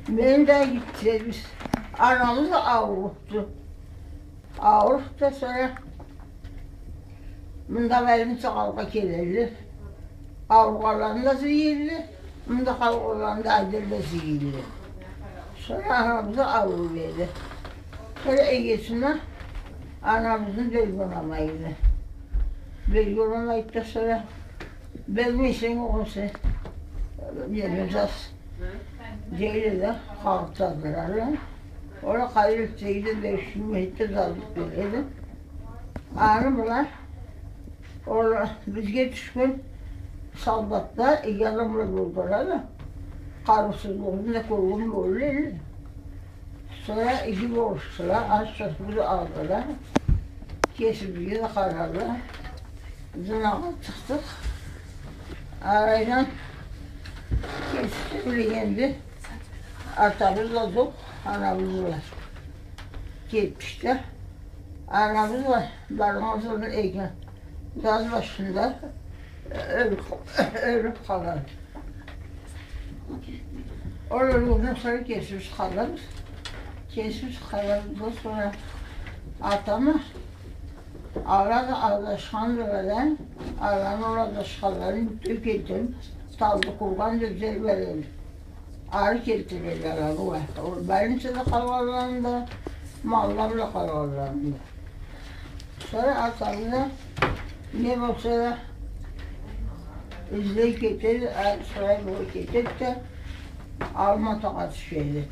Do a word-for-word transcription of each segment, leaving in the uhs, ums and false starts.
Мен да гитсебиз. Анабыз да ауруду. Ауруду да, сора мында больницагъа алгъа келелле. Ауругъанланы да зыйыллы, мында къалгъанланы да айдалла зыйыллы. Сора анабыз да ауруй эди. Сора эгесине анабызны бери унамайды. Бери унамайды да, сора бермейсе огъесе, бермейсе, дейле да, къагъытладыла. Ол къайры этсе да, беш минут да зарлыкъ береди. Аны бла ол бизге тюшген солдатла иги адамла болдула да, къарыусузлугъун да кёрген болур эди. Сора иги болушдула, аш-сууну алдыла. Кесибизге да къарадыла. Зынагъа чыкъдыкъ. Арайдан кесибиз билгенде, атабыз да жокъ, анабыз да. Кетдик да. Анабыз да баргъан сора экен, заз башында ёлюп, ёлюп къалады. Ол ёлгенден сора кесибиз къалабыз. Кесибиз къалабыз да, сора атама, ала да адашхандыла да, аланы ол адашханларын бютеу келтирип, Талдыкургъан деп жер бар эди. Ары келтирелле аланы уа. Ол больницада къалгъанланы да, малла бла къалгъанланы да. Сора атабыз да не болса да излей кетеди, а, сорай болуп кетеди да, Алматагъа тюшеди.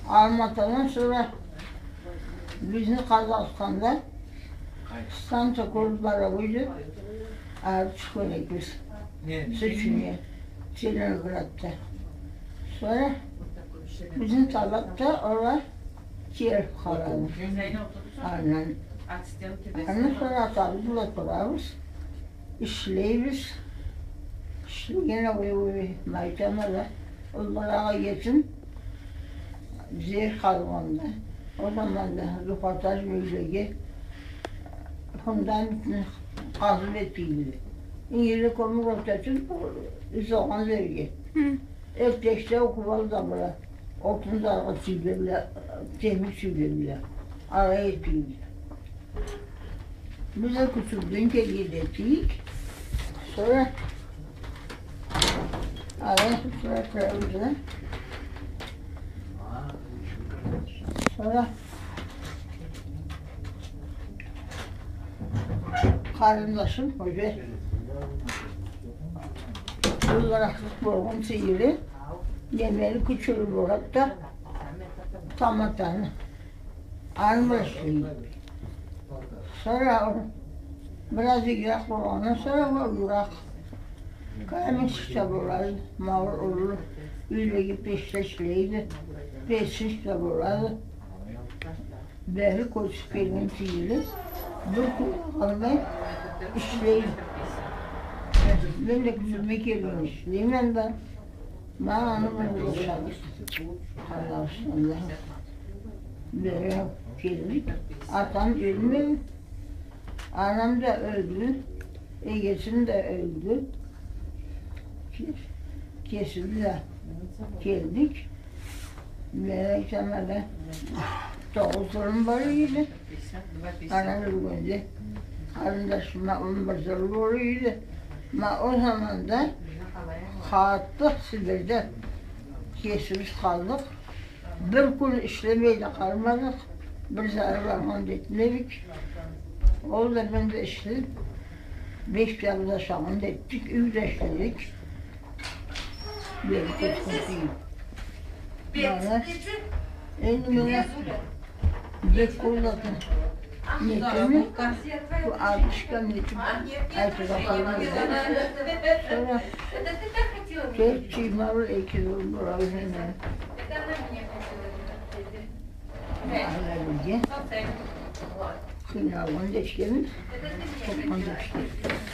Алматадан сора бизни Къазахстанда станция кёрюп бара эдик, ары тюшген эдик биз. Не? Сочине, Целиноградда. Сора бизни талап да, ала келип къалады. Андан, андан сора атабыз бла турабыз. Ишлейбиз. Ишлеген, ой, ой, ой, айтама да, ол барагъа кетим, жер къазгъанда. Ол заманда Зухатаж бийлеге фундаментни къазып этийле. Ингирде кёмюр от этип, изогъан жерге. Хы. Эртденлей окъуп алды да была. Отун заргъа сюйюлелле, темир сюйюлелле. Алай этийле. Биз да кючюрден келгенде этдик. Сора алай сора турабыз да. Сора къарындашым уже бир быракъсыз болгъан сейири, немени кючюрю болады да, таматаны. Аны бла ишлейди. Сора ол бир аз игирек болгъандан сора ол уллуракъ. Каменщик да болады, ма ол уллу юйлеге пешде ишлейди. Печник да болады. Бери кёчюп келген сейири бир кюн къалмай ишлейди. Мен да кючюрюме келгенде ишлейме да. Ма аны бла жашадыкъ. Къарнашымла бери келдик. Атам ёлмеди. Анам да ёлдю. Эгесим да ёлдю. Кесибиз да келдик. Мен айтама да, тогъуз улум бар эди. Анам ёлгенде къарындашыма он бир жыл бола эди. Ма ол заманда къалдыкъ Сибирде, кесибиз къалдыкъ. Бир кюн ишлемей да къалмадыкъ. Бир зары баргъан да этмедик. Ол да, мен да ишлеп, беш киши жашагъан да этдик, юй да ишледик. Бери кёчгенбиз. Ма энди мына бир комнатны нетеме, бу алтышка нетип айтыргъа къоймай. Сора тёрт чыйма бла эки зор бола эди.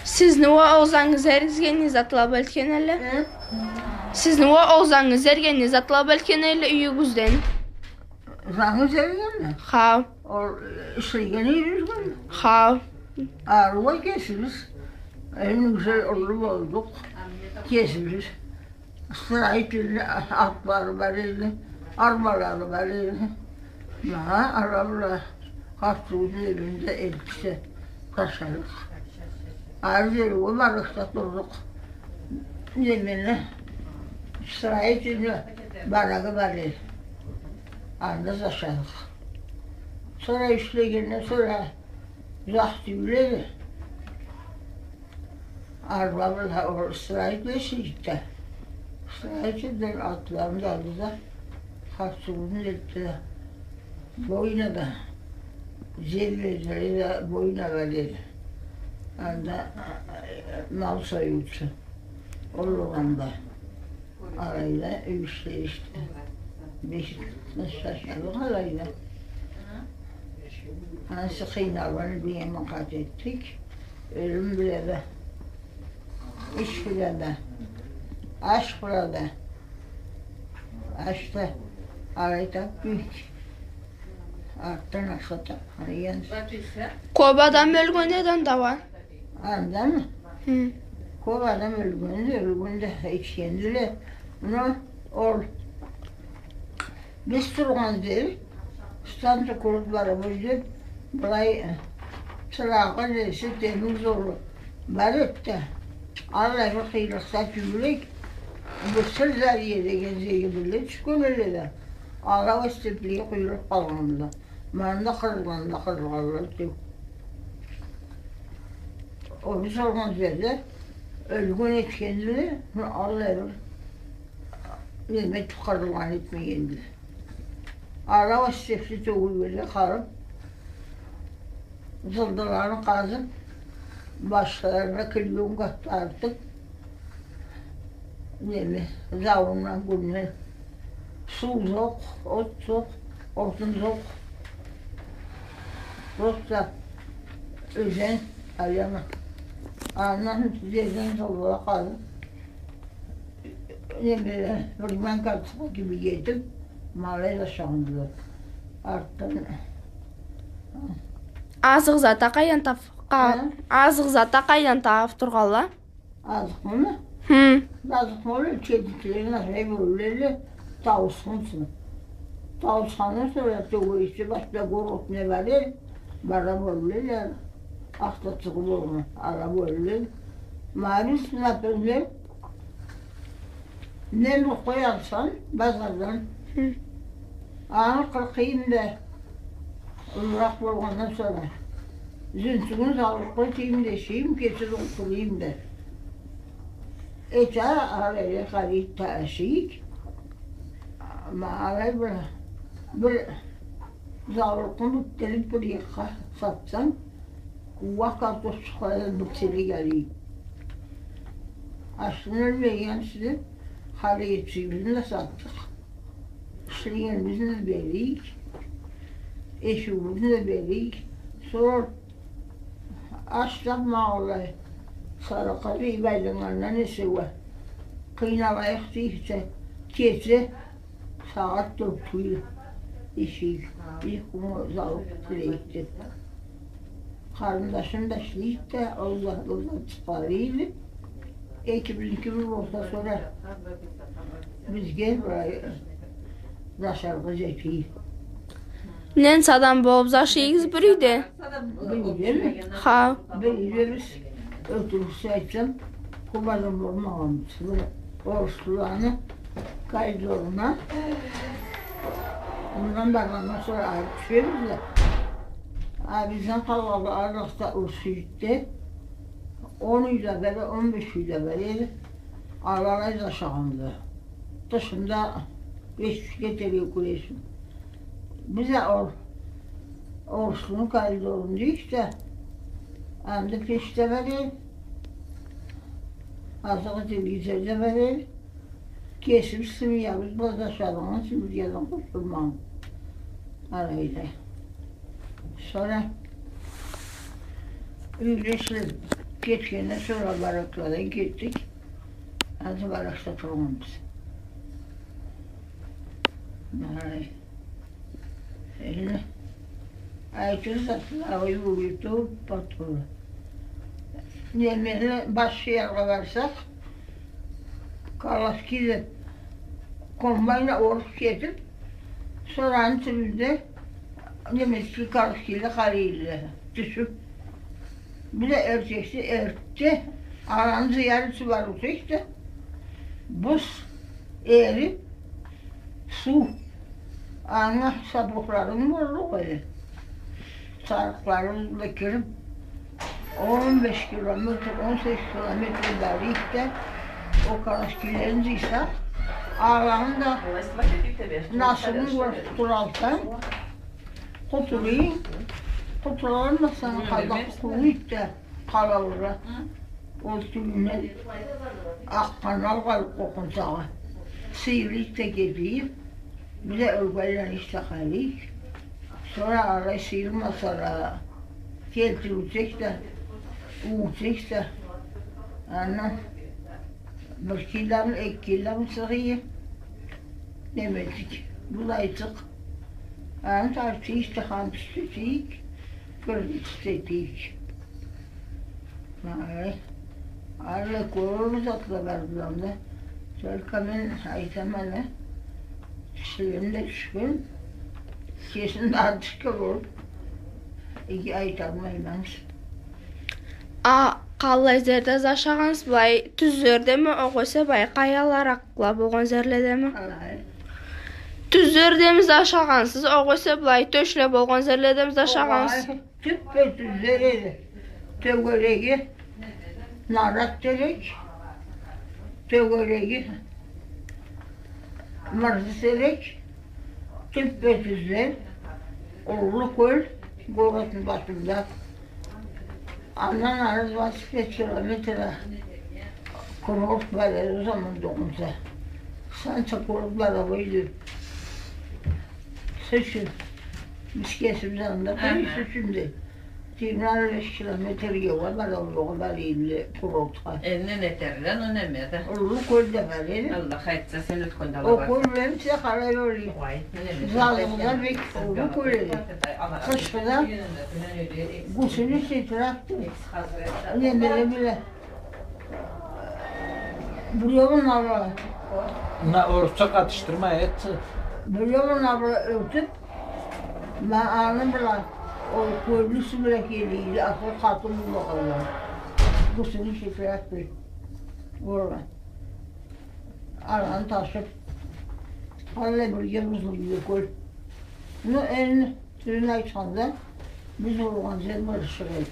Сизни уа огъузларыгъыз эрген не затла бла келген элле? Э? Сизни уа огъузларыгъыз эрген не затла бла келген элле юйюгюзден? Зангыз эргенми? Ха. Ол ишлеген юйюгюзденми? Ха. Ары уа кесибиз. Энди уже уллу болдукъ. Кесибиз. Строительный атлары бар эди, арбалары бар эди. Ма ала бла Хасчыгъызны элинде эки киши зашадыкъ. Ары бери баракъда турдукъ. Немени, строительный барагы бар эди. Анда зашадыкъ. Сора ишлегенден сора узакъ тюйюл эди. Арба бла ол строительный эшийди да. Строительный атларын да алды да, Хасчыгъызны элтди да. Бойнада. Зер бердиле да, Бойнада деди. Анда, а, а, мал союучу. Ол уранда. Алайда юй ишлеришди. Беш зашадыкъ алайда. Ансы къыйналгъан бир аман къат этдик. Ёлюм бла да, иш бла да, аш бла да. Ашда алай тапдыкъ. Артдан ашда тапмагъан. Кёп адам ёлген эди анда уа. Андамы? Хы. Кёп адам ёлгенди, ёлгенди, этгендиле. Но ол биз тургъан зер, станция курут барабыз деп, былай, э, чырагъы, неси, темир золу бар эди да. Аллай бир къыйынлыкъда тюйюл эди. Бу Сырдарья деген зерге бирге тюшген эле да. Ала уа степлеге къуюлуп къалгъанды. Ма анда къырылгъан да къырылгъанла тюйюл. Ол биз тургъан зерде ёлген этгендиле, аллай бир неме этип къырылгъан этмегендиле. Ала уа степли тёгюлгенлей къалып, зылдыларын къазып, башларына клеёнка тартып, неме, зауундан, гюнден. Суу зокъ, от зокъ, отун зокъ. Просто ёзен аяма. Андан зерден зылдыла къазып, неме, времянка кибик этип, ма алай зашагъандыла. Артдан. Азыкъ зат а къайдан тап-, къа-, азыкъ зат а къайдан табып тургъанла? Азыкъмы? Хы. Азыкъмы, ол кедикилени ашай бёллелле, тауусхунсун. Тауусхандан сора тёгерекчи башда город не бар эди, бара бёллелле, ахтатыгъы болгъан, ала бёллелле. Ма биз, например, мен бир къой алсам базардан, хы, аны къыркъыйым да уллуракъ болгъандан сора, зюнсюгюн заллыкъгъа этейим да эшейим, кеси да олтурайым да. Эте, алай къарыйыкъ да ашайыкъ. Ма алай бир, бир заллыкъны бутелип бир якъгъа сатсам, ууакъ картофчукъладан бир телек алайыкъ. Ачдан ёлмейик, сизге хал этсек, бизни да сатдыкъ. Ишлегенибизни да берейик, эшиуюбюзню да берейик. Сора аш тапмагъанлай, сарыкъгъа дейип айланнгандан эсе уа. Къыйналайыкъ дейик да, кеси сагъат тёртде эшейик. Бир кюн заллыкъ тилейик деп. Къарындашым да ишлейди да, ол да, ол да чыгъарыйды. Эки бир, эки бир болса, сора бизге былай зашаргъа жетий. Ненча адам болуп зашайсыз бир юйде? Бир юйдеми? Ха. Бир юйде биз, ётюрюкча айтсам, кёп адам болмагъанбыз. Бир орусчуланы коридоруна. Мындан баргъандан сора алып тюшебиз да. А бизден къалгъанла ары жакъда Орусюйюкде. Он юй да бар, он беш юй да бар эди. Ала алай зашагъанды. Тышында эшикге терге кюрешим. Биз а ол орусну коридорунда эдик да, анда пеш да бар эди. Азакъ, телевизор да бар эди. Кесибиз семьябыз бла зашагъан, семьядан къутулмагъан. Алайда. Сора юйде ишлеп кетгенден сора баракладан кетдик. Азы баракда тургъанбыз. Алай. Энди айтырсыз, слава юрту, патура. Немени, Башхияргъа барсакъ, Калашки деб, комбайнла оруб кетиб, сора аны тюбюнде немецкий калашкиле къарайла тюшюб, бир да эртекси эртде, аланы зыяры ючюн барыб ётсек да, буз эриб, суу. Анга сапогларым болур эди. Сарыкъларым бла кириб, он беш километр, он сегиз километр барайыкъ да, ол калашкилени зыйсакъ, аланы да насыбын къуртулсам, къутулайым, къутулгъандан сора къалгъан къуллукъ да къалалла. Ол тюбюнден акъ къанал къалыб къокъунсагъа, сыйыры да кетейик, бир да ёлгенле ишде къалайыкъ. Сора алай сыйырмасала, келтирип эсек да, ууп эсек да, андан бир киломе, эки киломе сыгъыйы, немесик, былайсыкъ. Аны тартып эсек да, ханты эсек, кыргыз эсек. Ай, алай кёп затла бар былайда. Только мен айтама да, тишим да тюшген, кесим да артышка болуп, иги айталмайма. А къаллай зерде зашагъансыз, былай тюзлердеми, огъесе былай къаяларакъла болгъан зерледеми? Алай. Тюзлердеми зашагъансыз, огъесе былай тёшле болгъан зерледеми зашагъансыз? Огъай. Тюппе-тюзле эди. Тёгереги нарат терек, тёгереги мырзы терек, тюппе-тюзле, уллу кёл городну башында. Андан ары двадцать пять километра курорт бар эди ол заманда, огъунса. Санча курорт бар эди. Сочи. Биз кесибиз анда, къуру Сочиде. Джыйырма беш километрге уа бара, уа бара эди курортха. Энди не этерик, ол неме да. Уллу кёл да бар эди. Аллах айтса, сен ётгенде ала барсанг. Ол кёллени сен къарай болур. Уай, неме да. Зазгъыда бек уллу кёл эди. Къышхыда гусени сетиратды. Немеле бла. Бирёу муну бла. Муну орусча къатышдырма, эт. Бирёу муну бла ётюп, ма аны бла, ол кёлню юсю бла келе эди, ахыр къатын болмагъанла. Гусени сетиратды. Ол бла. Аланы ташып, аллай бир джер бузулду кёл. Ну, энди Тюзюн айтханда, биз болгъан зер бир шырай.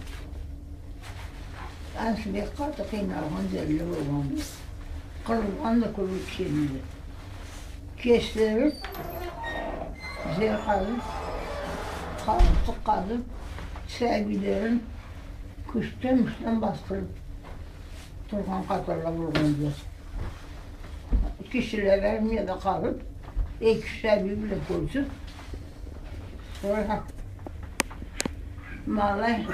Ансы бек къаты къыйналгъан зерле болгъанды. Къырылгъан да кёб киши эди. Кеслери зер къазып, къазыкъ къазып, сабийлерин кючден, мючден басдырып тургъан къатарла болгъанды. Кишиле армияда къалып, эки-юч сабий бла кёчюп, сора ма алай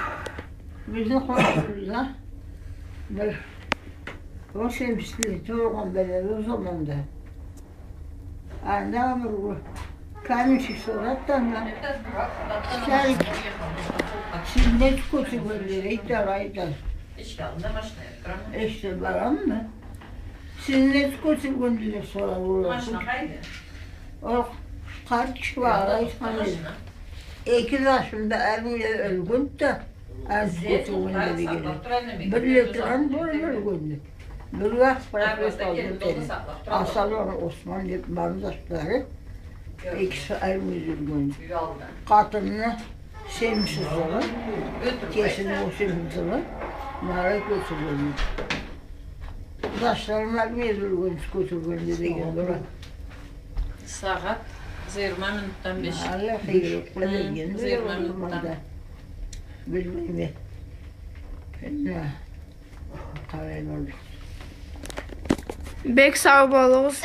бизни къоншубузда бир он сегиз лет болгъан беледи ол заманда. Анда бир каменщик сорады да анга: «Старик, сиз нек кёчюп келдигиз?» — дейди, алай да. Эште барамы? «Сиз нек кёчюп келдигиз?» — сорады ол. Ол къарт киши алай айтхан эди: «Эки зашымда армияда ёлгенди да, аз кёчюп келдигиз. Бир лейтенант болуп ёлгенди. Бир уакът профессор болуп, Асанланы Осман деп, бары зашлары, экиси армияда ёлгенди. Къатынны семьдесят жылы, кесини восемьдесят жылы, ма алай кёчюп келгенди. Зашларын армияда ёлгенди, кёчюп келгенди», — деген. Сагъат зыйырма минутдан бешик. Ма алай, зыйырма минутдан. Билмейме. Къалай болду. Бек сау болугъуз.